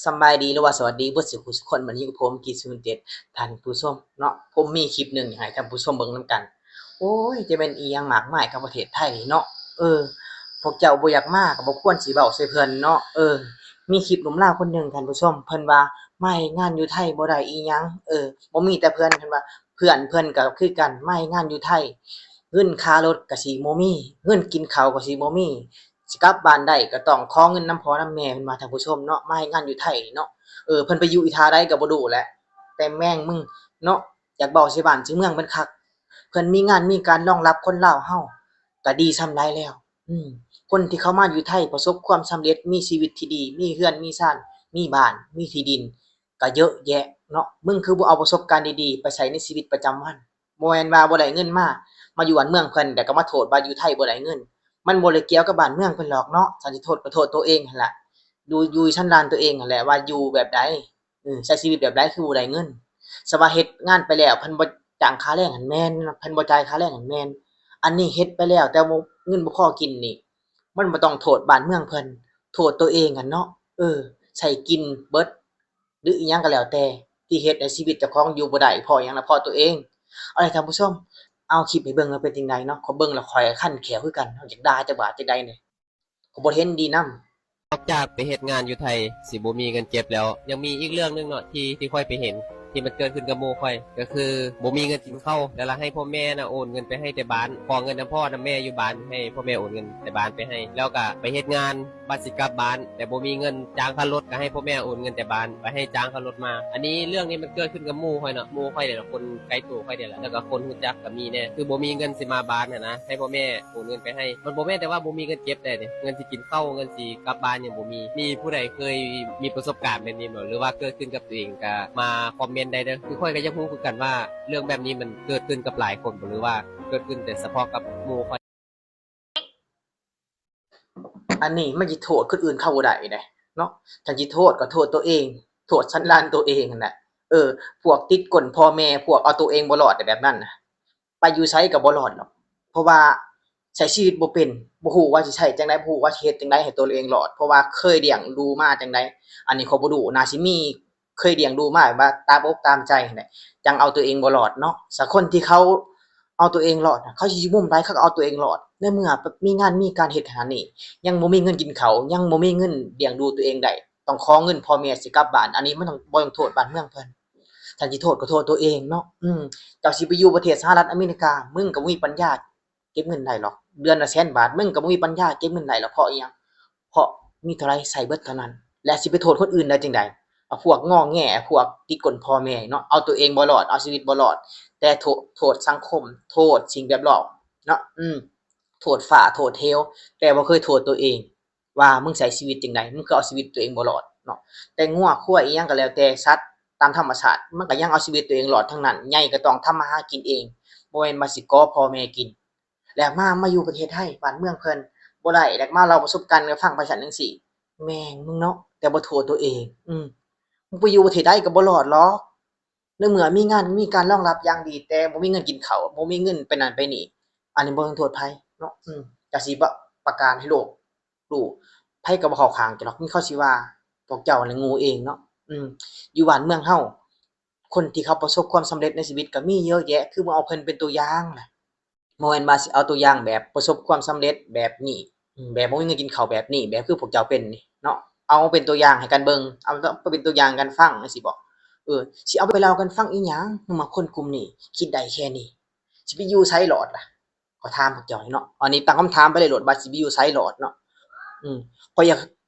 ສຳບາຍດີ ຫຼືວ່າສະຫວັດດີເບິດສູ່ຜູ້ສູ່ຄົນ. ມື້ນີ້ຢູ່ກັບຜົມ ກິດ ສູນເຈັດ ທ່ານຜູ້ຊົມເນາະ. ຜົມມີຄລິບໜຶ່ງໃຫ້ທ່ານຜູ້ຊົມເບິ່ງນຳກັນ. ໂອ້ຍ ຈະແມ່ນອີ່ຫຍັງມາກມາຍກັບປະເທດໄທນີ້ເນາະ. ເອີ ພວກເຈົ້າບໍ່ຢາກມາກໍບໍ່ຄວນຊິເວົ້າໃສ່ເພິ່ນເນາະ. ເອີ ມີຄລິບໜຸ່ມລາວຄົນໜຶ່ງທ່ານຜູ້ຊົມ ເພິ່ນວ່າມາເຮັດງານຢູ່ໄທບໍ່ໄດ້ອີ່ຫຍັງ. ເອີ ບໍ່ມີແຕ່ເພິ່ນ ເພິ່ນວ່າເພື່ອນເພິ່ນກໍຄືກັນ ມາເຮັດງານຢູ່ໄທ ເງິນຄ່າລົດກໍຊິບໍ່ມີ ເງິນກິນເຂົ້າກໍຊິບໍ່ມີ ຊິກັບບ້ານໄດ້ກໍຕ້ອງຂໍເງິນນຳພໍ່ນຳແມ່ ເພິ່ນວ່າທ່ານຜູ້ຊົມເນາະ. ມາເຮັດງານຢູ່ໄທນີ້ເນາະ ເອີ ເພິ່ນໄປຢູ່ອີ່ທ່າໃດກໍບໍ່ຮູ້ແຫຼະ ແຕ່ແມ່ງມຶງເນາະ. ຢາກເວົ້າໃສ່ບ້ານໃສ່ເມືອງເພິ່ນຄັກ ເພິ່ນມີງານມີການຮອງຮັບຄົນລາວເຮົາກໍດີສ່ຳໃດແລ້ວ. ອືມ ຄົນທີ່ເຂົ້າມາຢູ່ໄທປະສົບຄວາມສຳເລັດ ມີຊີວິດທີ່ດີ ມີເຮືອນມີຊານ ມີບ້ານ ມີທີ່ດິນ ກໍເຍອະແຍະເນາະ. ມຶງຄືບໍ່ເອົາປະສົບການດີໆໄປໃຊ້ໃນຊີວິດປະຈຳວັນ. ບໍ່ແມ່ນວ່າບໍ່ໄດ້ເງິນມາ ມາຢູ່ບ້ານເມືອງເພິ່ນ ແລ້ວກໍມາໂທດວ່າຢູ່ໄທບໍ່ໄດ້ເງິນ. ມັນບໍ່ໄດ້ກ່ຽວກັບບ້ານເມືອງເພິ່ນຫຼອກເນາະ. ສັນຊິໂທດກໍໂທດຕົວເອງຫັ້ນລະ ຢູ່ ຢູ່ສັນດານຕົວເອງຫັ້ນແຫຼະ ວ່າຢູ່ແບບໃດ ເອີ ໃຊ້ຊີວິດແບບໃດ ຄືບໍ່ໄດ້ເງິນ. ສະວ່າເຮັດງານໄປແລ້ວ ເພິ່ນບໍ່ຈ້າງຄ່າແຮງຫັ້ນແມ່ນ ເພິ່ນບໍ່ຈ່າຍຄ່າແຮງຫັ້ນແມ່ນ. ອັນນີ້ເຮັດໄປແລ້ວ ແຕ່ບໍ່ ເງິນບໍ່ພໍກິນນີ້ ມັນບໍ່ຕ້ອງໂທດບ້ານເມືອງເພິ່ນ ໂທດຕົວເອງຫັ້ນເນາະ. ເອີ ໃຊ້ກິນເບິດ ຫຼືອີ່ຫຍັງກໍແລ້ວແຕ່ ທີ່ເຮັດໃຫ້ຊີວິດເຈົ້າຂອງຢູ່ບໍ່ໄດ້ ເພາະຫຍັງລະ ເພາະຕົວເອງ. ເອົາລະທ່ານຜູ້ຊົມ ເອົາຄລິບໃຫ້ເບິ່ງວ່າເປັນຈັ່ງໃດເນາະ. ຂ້ອຍເບິ່ງແລ້ວຂ້ອຍຄັນແຂ້ວຄືກັນເນາະ ຢາກດ່າຈັກບາດຈັກໃດນີ້ ຂ້ອຍບໍ່ເຫັນດີນຳ. ນອກຈາກໄປເຮັດງານຢູ່ໄທຊິບໍ່ມີເງິນເກັບແລ້ວ ຍັງມີອີກເລື່ອງໜຶ່ງເນາະ ທີ່ ທີ່ຂ້ອຍໄປເຫັນ ທີ່ມັນເກີດຂຶ້ນກັບໝູ່ຂ້ອຍ ກໍຄືບໍ່ມີເງິນກິນເຂົ້າ ແລ້ວລະໃຫ້ພໍ່ແມ່ນະໂອນເງິນໄປໃຫ້ແຕ່ບ້ານ ຂໍເງິນນຳພໍ່ນຳແມ່ຢູ່ບ້ານ ໃຫ້ພໍ່ແມ່ໂອນເງິນແຕ່ບ້ານໄປໃຫ້ ແລ້ວກະໄປເຮັດງານ ບັດຊິກັບບ້ານ ແຕ່ບໍ່ມີເງິນຈ້າງຄ່າລົດ ກໍໃຫ້ພໍ່ແມ່ໂອນເງິນແຕ່ບ້ານໄປໃຫ້ຈ້າງຄ່າລົດມາ. ອັນນີ້ ເລື່ອງນີ້ມັນເກີດຂຶ້ນກັບໝູ່ຂ້ອຍເນາະ ໝູ່ຂ້ອຍນີ້ລະ ຄົນໃກ້ໂຕຂ້ອຍນີ້ລະ ແລ້ວກໍຄົນຮູ້ຈັກກໍມີແດ່ ຄືບໍ່ມີເງິນຊິມາບ້ານຫັ້ນນະ ໃຫ້ພໍ່ແມ່ໂອນເງິນໄປໃຫ້. ມັນບໍ່ແມ່ນແຕ່ວ່າບໍ່ມີເງິນເກັບແຕ່ເດ ເງິນຊິກິນເຂົ້າ ເງິນຊິກັບບ້ານຍັງບໍ່ມີ. ມີຜູ້ໃດເຄີຍມີປະສົບການແບບນີ້ບໍ່ ຫຼືວ່າເກີດຂຶ້ນກັບຕົວເອງ ກໍມາຄອມເມັນໄດ້ເດີ ຄືຂ້ອຍກໍຢາກຮູ້ຄືກັນວ່າ ເລື່ອງແບບນີ້ມັນເກີດຂຶ້ນກັບຫຼາຍຄົນບໍ່ ຫຼືວ່າເກີດຂຶ້ນແຕ່ສະເພາະກັບໝູ່ຂ້ອຍ? ອັນນີ້ມັນຊິໂທດຄົນອື່ນເຂົາບໍ່ໄດ້ເດ້ເນາະ. ຄັນຊິໂທດກໍໂທດຕົວເອງ ໂທດສັນດານຕົວເອງຫັ້ນແຫຼະ. ເອີ ພວກຕິດກົ້ນພໍ່ແມ່ ພວກເອົາຕົວເອງບໍ່ລອດແບບນັ້ນນະ ໄປຢູ່ໃສກໍບໍ່ລອດດອກ ເພາະວ່າໃຊ້ຊີວິດບໍ່ເປັນ ບໍ່ຮູ້ວ່າຊິໃຊ້ຈັ່ງໃດ ບໍ່ຮູ້ວ່າຊິເຮັດຈັ່ງໃດໃຫ້ຕົວເອງລອດ ເພາະວ່າເຄີຍລ້ຽງດູມາຈັ່ງໃດ ອັນນີ້ຂ້ອຍບໍ່ຮູ້ ໜ້າຊິມີ ເຄີຍລ້ຽງດູມາແບບວ່າຕາມອົກຕາມໃຈຫັ້ນແຫຼະ ຈັ່ງເອົາຕົວເອງບໍ່ລອດເນາະ. ສະຄົນທີ່ເຂົາເອົາຕົວເອງລອດ ເຂົາຊິຢູ່ມຸມໃດເຂົາກໍເອົາຕົວເອງລອດ ໃນເມື່ອມີງານມີການເຮັດຂະໜາດນີ້ ຍັງບໍ່ມີເງິນກິນເຂົ້າ ຍັງບໍ່ມີເງິນລ້ຽງດູຕົວເອງໄດ້ ຕ້ອງຂໍເງິນພໍ່ແມ່ຊິກັບບ້ານ ອັນນີ້ມັນຕ້ອງ ບໍ່ຕ້ອງໂທດບ້ານເມືອງເພິ່ນ ທ່ານຊິໂທດກໍໂທດຕົວເອງເນາະ. ອືມ ເຈົ້າຊິໄປຢູ່ປະເທດສະຫະລັດອາເມລິກາ ມຶງກໍບໍ່ມີປັນຍາ ເກັບເງິນໄດ້ຫຼອກ ເດືອນລະແສນບາດ ມຶງກໍບໍ່ມີປັນຍາເກັບເງິນໄດ້ຫຼອກ ເພາະອີ່ຫຍັງ? ເພາະມີເທົ່າໃດໃຊ້ເບິດເທົ່ານັ້ນ ແລະ ຊິໄປໂທດຄົນອື່ນໄດ້ຈັ່ງໃດ? ເອົາພວກງໍແງ ພວກຕິດກົ້ນພໍ່ແມ່ເນາະ ເອົາຕົວເອງບໍ່ລອດ ເອົາຊີວິດບໍ່ລອດ ແຕ່ໂທດ ໂທດສັງຄົມ ໂທດສິ່ງແວດລ້ອມເນາະ ອືມ ໂທດຟ້າໂທດເທວ ແຕ່ບໍ່ເຄີຍໂທດຕົວເອງ ວ່າມຶງໃຊ້ຊີວິດຈັ່ງໃດ ມຶງຄືເອົາຊີວິດຕົວເອງບໍ່ລອດເນາະ. ແຕ່ງົວຄວາຍອີ່ຫຍັງກໍແລ້ວແຕ່ ສັດຕາມທຳມະຊາດ ມັນກໍຍັງເອົາຊີວິດຕົວເອງລອດທັງນັ້ນ ໃຫຍ່ກໍຕ້ອງທຳມາຫາກິນເອງ ບໍ່ແມ່ນວ່າຊິຂໍພໍ່ແມ່ກິນ. ແລ້ວມາ ມາຢູ່ປະເທດໄທ ບ້ານເມືອງເພິ່ນບໍ່ໄດ້ ແລ້ວມາເລົ່າປະສົບການໃຫ້ຟັງ ໄປຊັ້ນຈັ່ງຊີ້ ແມ່ງມຶງເນາະ ແຕ່ບໍ່ໂທດຕົວເອງ ອືມ ມຶງໄປຢູ່ປະເທດໃດກໍບໍ່ລອດຫຼອກ ໃນເມື່ອມີງານມີການຮອງຮັບຢ່າງດີ ແຕ່ບໍ່ມີເງິນກິນເຂົ້າ ບໍ່ມີເງິນໄປນັ້ນໄປນີ້ ອັນນີ້ບໍ່ຕ້ອງໂທດໃຜເນາະ ອືມ ກະຊິປະ ປະກາດໃຫ້ໂລກຮູ້ ໃຜກໍບໍ່ເຂົ້າຂ້າງເຈົ້າດອກ ມີເຂົາຊິວ່າພວກເຈົ້ານັ້ນໂງ່ເອງເນາະ ອືມ ຢູ່ບ້ານເມືອງເຮົາ ຄົນທີ່ເຂົາປະສົບຄວາມສຳເລັດໃນຊີວິດກໍມີເຍອະແຍະ ຄືບໍ່ເອົາເພິ່ນເປັນຕົວຢ່າງລະ ບໍ່ແມ່ນວ່າຊິເອົາຕົວຢ່າງແບບປະສົບຄວາມສຳເລັດແບບນີ້ ແບບບໍ່ມີເງິນກິນເຂົ້າແບບນີ້ ແບບຄືພວກເຈົ້າເປັນນີ້ເນາະ ເອົາເປັນຕົວຢ່າງໃຫ້ກັນເບິ່ງ ເອົາເປັນຕົວຢ່າງກັນຟັງຈັ່ງຊີ້ບໍ ເອີ ຊິເອົາໄປເລົ່າກັນຟັງອີ່ຫຍັງ ໃນເມື່ອຄົນກຸ່ມນີ້ຄິດໄດ້ແຄ່ນີ້ ຊິໄປຢູ່ໃສລອດລະ ຂ້ອຍຖາມພວກເຈົ້ານີ້ເນາະ ອັນນີ້ຕັ້ງຄຳຖາມໄປເລີຍໂລດວ່າຊິໄປຢູ່ໃສລອດເນາະ ອືມ ຂ້ອຍຢາກ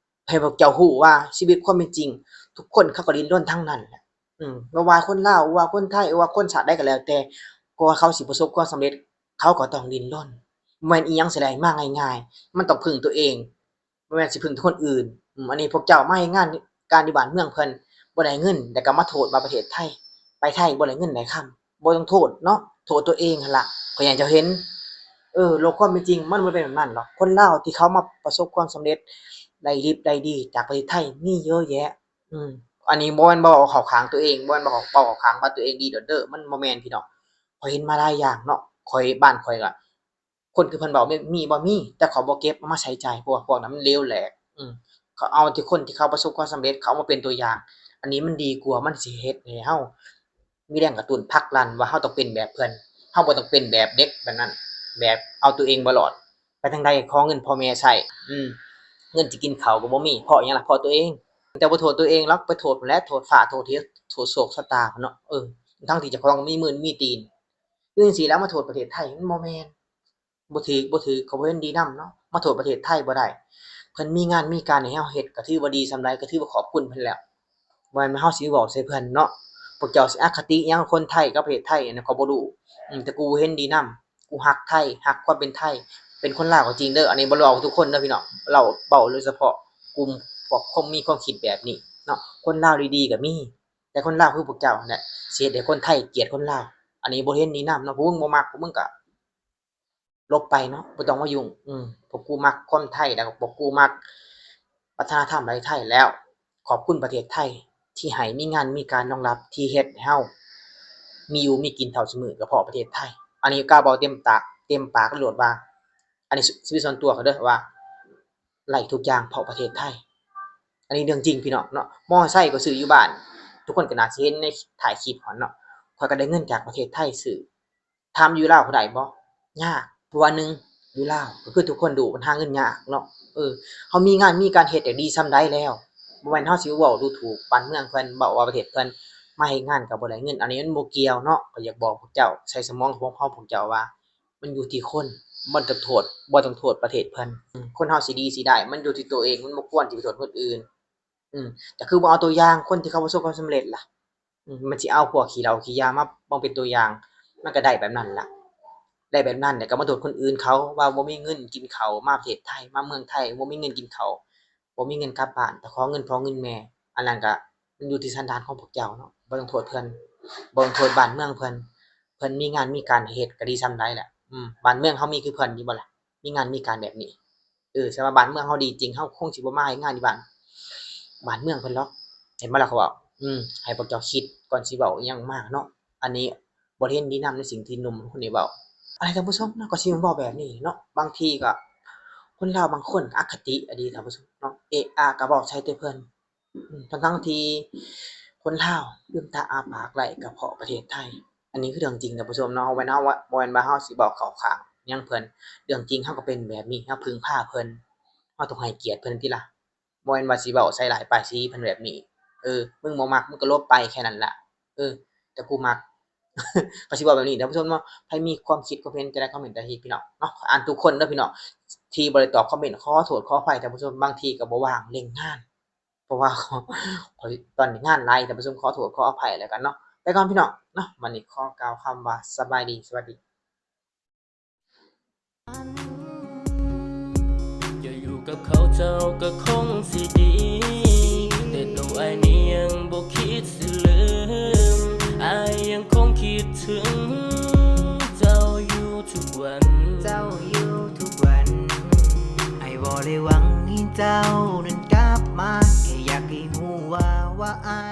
ໃຫ້ພວກເຈົ້າຮູ້ວ່າຊີວິດຄວາມເປັນຈິງ ທຸກຄົນເຂົາກໍດີ້ນລົນທັງນັ້ນແຫຼະ ອືມ ບໍ່ວ່າຄົນລາວ ບໍ່ວ່າຄົນໄທ ບໍ່ວ່າຄົນຊາດໃດກໍແລ້ວແຕ່ ກວ່າເຂົາຊິປະສົບຄວາມສຳເລັດ ເຂົາກໍຕ້ອງດີ້ນລົນ ບໍ່ແມ່ນອີ່ຫຍັງຊິໄດ້ມາງ່າຍໆ ມັນຕ້ອງເພິ່ງຕົວເອງ ບໍ່ແມ່ນຊິເພິ່ງແຕ່ຄົນອື່ນ ອືມ ອັນນີ້ພວກເຈົ້າມາເຮັດງານການຢູ່ບ້ານເມືອງເພິ່ນ ບໍ່ໄດ້ເງິນ ແລ້ວກໍມາໂທດວ່າປະເທດໄທ ໄປໄທບໍ່ໄດ້ເງິນໄດ້ຄຳ ບໍ່ຕ້ອງໂທດເນາະ ໂທດຕົວເອງຫັ້ນລະ ຂ້ອຍຢາກໃຫ້ເຈົ້າເຫັນ ເອີ ໂລກຄວາມເປັນຈິງມັນບໍ່ເປັນແບບນັ້ນດອກ ຄົນລາວທີ່ເຂົາມາປະສົບຄວາມສຳເລັດ ໄດ້ດິບໄດ້ດີຈາກປະເທດໄທມີເຍອະແຍະ ອືມ ອັນນີ້ບໍ່ແມ່ນເວົ້າເຂົ້າຂ້າງຕົວເອງ ບໍ່ແມ່ນເວົ້າເຂົ້າຂ້າງວ່າຕົວເອງດີໂດດເດີ ມັນບໍ່ແມ່ນພີ່ນ້ອງ ຂ້ອຍເຫັນມາຫຼາຍຢ່າງເນາະ ຂ້ອຍ ບ້ານຂ້ອຍກະ ຄົນຄືເພິ່ນເວົ້າມີບໍ່ ມີ ແຕ່ເຂົາບໍ່ເກັບເອົາມາໃສ່ໃຈ ເພາະວ່າພວກນັ້ນມັນເຫຼວແຫຼກ ອືມ ເອົາແຕ່ຄົນທີ່ເຂົາປະສົບຄວາມສຳເລັດ ເຂົາເອົາມາເປັນຕົວຢ່າງ. ອັນນີ້ມັນດີກວ່າ ມັນຊິເຮັດໃຫ້ເຮົາມີແຮງກະຕຸ້ນຜັກດັນວ່າເຮົາຕ້ອງເປັນແບບເພິ່ນ. ເຮົາບໍ່ຕ້ອງເປັນແບບເດັກແບບນັ້ນ ແບບເອົາຕົວເອງບໍ່ລອດ. ໄປທາງໃດຂໍເງິນພໍ່ແມ່ໃຊ້ ອືມ ເງິນຊິກິນເຂົ້າກໍບໍ່ມີ ເພາະຫຍັງລະ? ເພາະຕົວເອງ. ແຕ່ບໍ່ໂທດຕົວເອງຫຼອກ ໄປໂທດພຸ້ນແຫຼະ ໂທດຟ້າ ໂທດເທວ ໂທດໂຊກຊະຕາພຸ້ນເນາະ. ເອີ ທັງທີ່ເຈົ້າຂອງກໍມີມືນມີຕີນ ຢູ່ຈັ່ງຊີ້ແລ້ວມາໂທດປະເທດໄທ ມັນບໍ່ແມ່ນ. ບໍ່ຖືກ ບໍ່ຖືກ ເຂົາບໍ່ເຫັນດີນຳເນາະ. ມາໂທດປະເທດໄທບໍ່ໄດ້ ເພິ່ນມີງານມີການໃຫ້ເຮົາເຮັດ ກໍຖືວ່າດີສ່ຳໃດ ກໍຖືວ່າຂອບຄຸນເພິ່ນແລ້ວ. ບໍ່ແມ່ນວ່າເຮົາຊິເວົ້າໃສ່ເພິ່ນເນາະ ພວກເຈົ້າຊິອະຄະຕິຫຍັງຄົນໄທກັບປະເທດໄທ ອັນນັ້ນຂ້ອຍບໍ່ຮູ້. ອືມ ແຕ່ກູເຫັນດີນຳ ກູຮັກໄທ ຮັກຄວາມເປັນໄທ. ເປັນຄົນລາວກໍຈິງເດີ ອັນນີ້ບໍ່ເວົ້າທຸກຄົນເດີພີ່ນ້ອງ ເວົ້າ ເວົ້າໂດຍສະເພາະກຸ່ມພວກຄົນມີຄວາມຄິດແບບນີ້ເນາະ. ຄົນລາວດີໆກໍມີ ແຕ່ຄົນລາວຄືພວກເຈົ້າຫັ້ນແຫຼະ ຊິເຮັດໃຫ້ຄົນໄທກຽດຄົນລາວ. ອັນນີ້ບໍ່ເຫັນດີນຳເນາະ ພວກມຶງບໍ່ມັກ ພວກມຶງກໍ ຫຼົບໄປເນາະ ບໍ່ຕ້ອງມາຫຍຸ້ງ. ອືມ ພວກກູມັກຄວາມໄທ ແລ້ວກໍພວກກູມັກວັດທະນະທຳໄທແລ້ວ. ຂອບຄຸນປະເທດໄທທີ່ໃຫ້ມີງານມີການຮອງຮັບ ທີ່ເຮັດໃຫ້ເຮົາມີຢູ່ມີກິນເທົ່າຊຸມື້ ກໍເພາະປະເທດໄທ. ອັນນີ້ກ້າເວົ້າເຕັມຕາກເຕັມປາກໂລດວ່າ ອັນນີ້ຊີວິດສ່ວນຕົວຂ້ອຍເດີວ່າ ໄດ້ທຸກຢ່າງເພາະປະເທດໄທ. ອັນນີ້ເລື່ອງຈິງພີ່ນ້ອງເນາະ. ມໍເຕີໄຊກໍຊື້ຢູ່ບ້ານ ທຸກຄົນກໍໜ້າຊິເຫັນໃນທ້າຍຄລິບຫັ້ນເນາະ ຂ້ອຍກໍໄດ້ເງິນຈາກປະເທດໄທຊື້. ຖາມຢູ່ລາວເຂົາໄດ້ບໍ່? ຍາກ ເພາະວ່າໜຶ່ງ ຢູ່ລາວກໍຄືທຸກຄົນຮູ້ ມັນຫາເງິນຍາກເນາະ. ເອີ ເຮົາມີງານມີການເຮັດ ຈະດີສ່ຳໃດແລ້ວ. ບໍ່ແມ່ນເຮົາຊິເວົ້າດູຖູກບ້ານເມືອງເພິ່ນ ເວົ້າວ່າປະເທດເພິ່ນມາເຮັດງານກໍບໍ່ໄດ້ເງິນ. ອັນນີ້ມັນບໍ່ກ່ຽວເນາະ. ຂ້ອຍຢາກບອກພວກເຈົ້າ ໃສ່ສະໝອງຂອງພວກເຮົາ ພວກເຈົ້າວ່າ ມັນຢູ່ທີ່ຄົນ ບໍ່ຕ້ອງໂທດ ບໍ່ຕ້ອງໂທດປະເທດເພິ່ນ. ອືມ ຄົນເຮົາຊິດີຊິຮ້າຍ ມັນຢູ່ທີ່ຕົວເອງ ມັນບໍ່ຄວນຊິໄປໂທດຄົນອື່ນ. ອືມ ແຕ່ຄືບໍ່ເອົາຕົວຢ່າງຄົນທີ່ເຂົາປະສົບຄວາມສຳເລັດລະ. ອືມ ມັນຊິເອົາພວກຂີ້ເຫຼົ້າຂີ້ຢາມາ ມາເປັນຕົວຢ່າງ ມັນກໍໄດ້ແບບນັ້ນລະ. ໄດ້ແບບນັ້ນແລ້ວກໍມາໂທດຄົນອື່ນເຂົາວ່າບໍ່ມີເງິນກິນເຂົ້າ ມາປະເທດໄທ ມາເມືອງໄທ ບໍ່ມີເງິນກິນເຂົ້າ ບໍ່ມີເງິນກັບບ້ານ ແຕ່ຂໍເງິນພໍ່ເງິນແມ່. ອັນນັ້ນກໍມັນຢູ່ທີ່ສັນດານຂອງພວກເຈົ້າເນາະ ບໍ່ຕ້ອງໂທດເພິ່ນ ບໍ່ຕ້ອງໂທດບ້ານເມືອງເພິ່ນ. ເພິ່ນມີງານມີການໃຫ້ເຮັດກໍດີສ່ຳໃດແຫຼະ. ອືມ ບ້ານເມືອງເຮົາມີຄືເພິ່ນຢູ່ບໍ່ລະ? ມີງານມີການແບບນີ້. ເອີ ສະວ່າບ້ານເມືອງເຮົາດີຈິງ ເຮົາຄົງຊິບໍ່ມາເຮັດງານຢູ່ບ້ານ ບ້ານເມືອງເພິ່ນຫຼອກ. ເຫັນບໍ່ລະ ຂ້ອຍເວົ້າ? ອືມ ໃຫ້ພວກເຈົ້າຄິດກ່ອນຊິເວົ້າອີ່ຫຍັງມາເນາະ. ອັນນີ້ບົດຮຽນດີນຳໃນສິ່ງທີ່ໜຸ່ມຄົນນີ້ເວົ້າ. ອັນນີ້ທ່ານຜູ້ຊົມເນາະ ກໍຊິມາເວົ້າແບບນີ້ເນາະ ບາງທີກໍຄົນລາວບາງຄົນອະຄະຕິອີ່ຫຼີທ່ານຜູ້ຊົມເນາະ ເອະອະກໍເວົ້າໃສ່ແຕ່ເພິ່ນ. ອືມ ທັງໆທີ່ຄົນລາວລືມຕາອ້າປາກໄດ້ກໍເພາະປະເທດໄທ. ອັນນີ້ຄືເລື່ອງຈິງທ່ານຜູ້ຊົມເນາະ ເຮົາ ເຮົາ ບໍ່ແມ່ນວ່າເຮົາຊິເວົ້າເຂົ້າຂ້າງຫຍັງເພິ່ນ. ເລື່ອງຈິງເຮົາກໍເປັນແບບນີ້ ເຮົາເພິ່ງພາເພິ່ນ ເຮົາຕ້ອງໃຫ້ກຽດເພິ່ນຕິລະ. ບໍ່ແມ່ນວ່າຊິເວົ້າໃສ່ຮ້າຍປ້າຍສີເພິ່ນແບບນີ້. ເອີ ມຶງບໍ່ມັກ ມຶງກໍຫຼົບໄປແຄ່ນັ້ນລະ. ເອີ ແຕ່ກູມັກ ກໍຊິເວົ້າແບບນີ້ທ່ານຜູ້ຊົມເນາະ. ໃຜມີຄວາມຄິດຄວາມເຫັນຈັ່ງໃດ ຄອມເມັນໃຕ້ຄລິບພີ່ນ້ອງເນາະ. ອ່ານທຸກຄົນເດີພີ່ນ້ອງ ທີ່ບໍ່ໄດ້ຕອບຄອມເມັນ ຂໍໂທດຂໍອະໄພທ່ານຜູ້ຊົມ. ບາງທີກໍບໍ່ວ່າງເລັ່ງງານ ເພາະວ່າ ຂ້ອຍ ຕອນນີ້ງານຫຼາຍທ່ານຜູ້ຊົມ ຂໍໂທດຂໍອະໄພແລ້ວກັນເນາະ. ໄປກ່ອນພີ່ນ້ອງເນາະ ບັດນີ້ຂໍກ່າວຄຳວ່າສະບາຍດີ ສະຫວັດດີ. ຈະຢູ່ກັບເຂົາເຈົ້າກໍຄົງຊິດີ ແຕ່ໂຕອ້າຍນີ້ຍັງບໍ່ຄິດຊິລືມ ອ້າຍຍັງຄົງຄິດເຖິງເຈົ້າຢູ່ທຸກວັນ ເຈົ້າຢູ່ທຸກວັນ ອ້າຍບໍ່ໄດ້ຫວັງໃຫ້ເຈົ້ານັ້ນກັບມາ ແຄ່ຢາກໃຫ້ຮູ້ວ່າ ວ່າອ້າຍ